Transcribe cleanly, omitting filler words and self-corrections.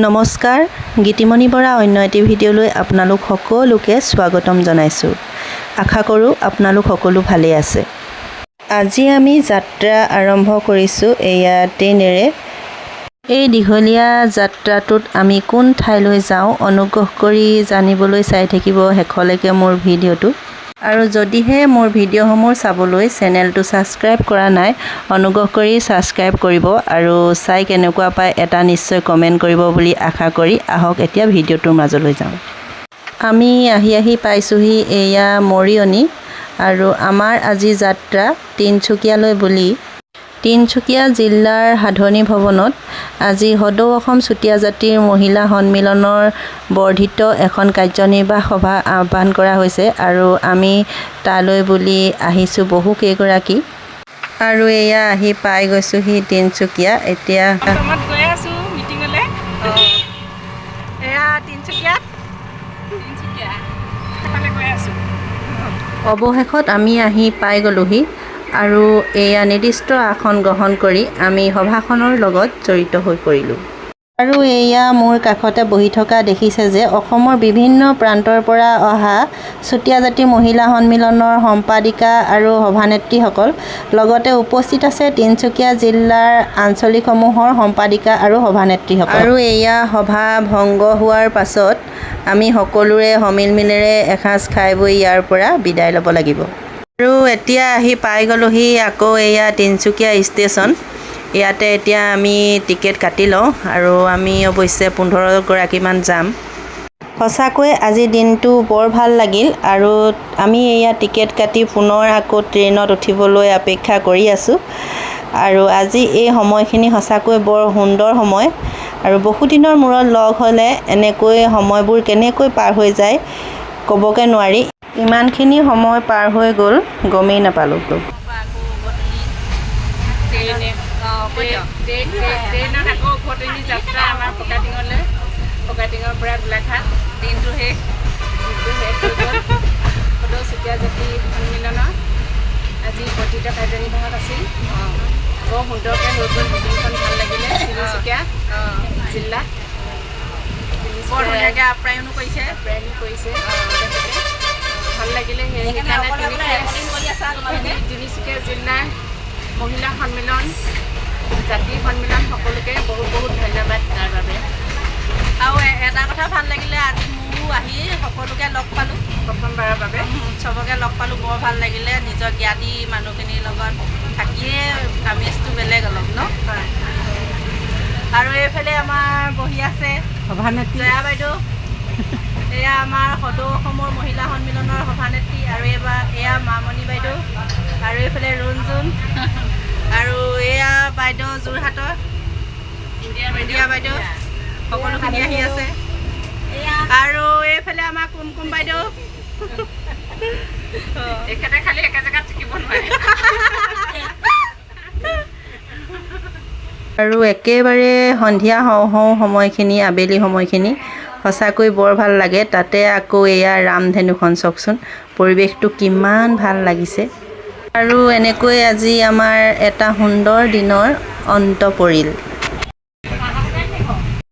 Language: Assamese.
নমস্কাৰ, গীতিমণি বৰা অন্য এটি ভিডিঅ'লৈ আপোনালোক সকলোকে স্বাগতম জনাইছোঁ। আশা কৰোঁ আপোনালোক সকলো ভালেই আছে। আজি আমি যাত্ৰা আৰম্ভ কৰিছোঁ এয়া ট্ৰেইনেৰে। এই দীঘলীয়া যাত্ৰাটোত আমি কোন ঠাইলৈ যাওঁ, অনুগ্ৰহ কৰি জানিবলৈ চাই থাকিব শেষলৈকে মোৰ ভিডিঅ'টো। আৰু যদিহে মোৰ ভিডিঅ'সমূহ চাবলৈ চেনেলটো ছাবস্ক্ৰাইব কৰা নাই, অনুগ্ৰহ কৰি ছাবস্ক্ৰাইব কৰিব আৰু চাই কেনেকুৱা পায় এটা নিশ্চয় কমেণ্ট কৰিব বুলি আশা কৰি আহক, এতিয়া ভিডিঅ'টোৰ মাজলৈ যাওঁ। আমি আহি আহি পাইছোঁহি এয়া মৰিয়নি আৰু আমাৰ আজি যাত্ৰা তিনিচুকীয়ালৈ বুলি। তিনিচুকীয়া জিলাৰ সাধনী ভৱনত আজি সদৌ অসম চুতীয়া জাতিৰ মহিলা সন্মিলনৰ বৰ্ধিত এখন কাৰ্যনিৰ্বাহ সভা আহ্বান কৰা হৈছে আৰু আমি তালৈ বুলি আহিছোঁ বহু কেইগৰাকী। আৰু এয়া আহি পাই গৈছোঁহি তিনিচুকীয়া এতিয়া। টমটমত গৈ আছোঁ মিটিঙলৈ। এয়া তিনিচুকীয়াত। তিনিচুকীয়া সেইফালে গৈ আছোঁ। অৱশেষত আমি আহি পাই গ'লোহি আৰু এয়া নিৰ্দিষ্ট আসন গ্ৰহণ কৰি আমি সভাখনৰ লগত জড়িত হৈ পৰিলোঁ। আৰু এয়া মোৰ কাষতে বহি থকা দেখিছে যে অসমৰ বিভিন্ন প্ৰান্তৰ পৰা অহা চুতীয়া জাতি মহিলা সন্মিলনৰ সম্পাদিকা আৰু সভানেত্ৰীসকল, লগতে উপস্থিত আছে তিনিচুকীয়া জিলাৰ আঞ্চলিকসমূহৰ সম্পাদিকা আৰু সভানেত্ৰীসকল। আৰু এয়া সভা ভংগ হোৱাৰ পাছত আমি সকলোৰে সমিলমিলেৰে এসাঁজ খাই বৈ ইয়াৰ পৰা বিদায় ল'ব লাগিব। আৰু এতিয়া আহি পাই গ'লোহি আকৌ এয়া তিনিচুকীয়া ষ্টেচন। ইয়াতে এতিয়া আমি টিকেট কাটি লওঁ আৰু আমি অৱশ্যে 15 গৰাকীমান যাম। সঁচাকৈ আজিৰ দিনটো বৰ ভাল লাগিল। আৰু আমি এয়া টিকেট কাটি পুনৰ আকৌ ট্ৰেইনত উঠিবলৈ অপেক্ষা কৰি আছোঁ। আৰু আজি এই সময়খিনি সঁচাকৈ বৰ সুন্দৰ সময় আৰু বহুদিনৰ মূৰত লগ হ'লে এনেকৈ সময়বোৰ কেনেকৈ পাৰ হৈ যায় ক'বকে নোৱাৰি। ইমানখিনি সময় পাৰ হৈ গ'ল, গমেই নাপালোঁ। ট্ৰেইনত আকৌ উভতনি যাত্ৰা আমাৰ ফকাটিঙলৈ, ফকাটিঙৰ পৰা গোলাঘাট। দিনটো শেষ। দিনটো শেষ হৈ গ'ল। সদৌ চুতীয়া জাতি সন্মিলনৰ আজি বৰ্ধিত কাৰ্যনিৰ্বাহত আছিল। বৰ সুন্দৰকৈ হৈ গ'ল মিটিংখন, ভাল লাগিলে। তিনিচুকীয়া জিলাত বৰ ধুনীয়াকৈ আপ্যায়নো কৰিছে। আপ্যায়নো কৰিছে তেখেতে, ভাল লাগিলে। সেইকাৰণে তিনিচুকীয়া জিলাৰ মহিলা সন্মিলন, জাতি সন্মিলন সকলোকে বহুত বহুত ধন্যবাদ তাৰ বাবে। আৰু এটা কথা ভাল লাগিলে, আজি মোৰো আহি সকলোকে লগ পালোঁ। প্ৰথমবাৰৰ বাবে। চবকে লগ পালোঁ, বৰ ভাল লাগিলে। নিজৰ জ্ঞাতি মানুহখিনিৰ লগত থাকিয়ে আমেজটো বেলেগ অলপ ন। আৰু এইফালে আমাৰ বহি আছে সভানেত্ৰী জয়া বাইদেউ, এয়া আমাৰ সদৌ অসমৰ মহিলা সন্মিলনৰ সভানেত্ৰী। আৰু এইবাৰ এয়া মামণি বাইদেউ আৰু এইফালে ৰুণজুন আৰু এয়া বাইদেউ যোৰহাটৰ ইণ্ডিয়া বাইদেউ, সকলোখিনি আহি আছে। আৰু এইফালে আমাৰ কুমকুম বাইদেউ। তেখেতে খালি একে জেগাত থাকিব নোৱাৰে। আৰু একেবাৰে সন্ধিয়া হওঁ হওঁ সময়খিনি, আবেলি সময়খিনি সঁচাকৈ বৰ ভাল লাগে। তাতে আকৌ এয়া ৰামধেনুখন চাওকচোন, পৰিৱেশটো কিমান ভাল লাগিছে। আৰু এনেকৈ আজি আমাৰ এটা সুন্দৰ দিনৰ অন্ত পৰিল।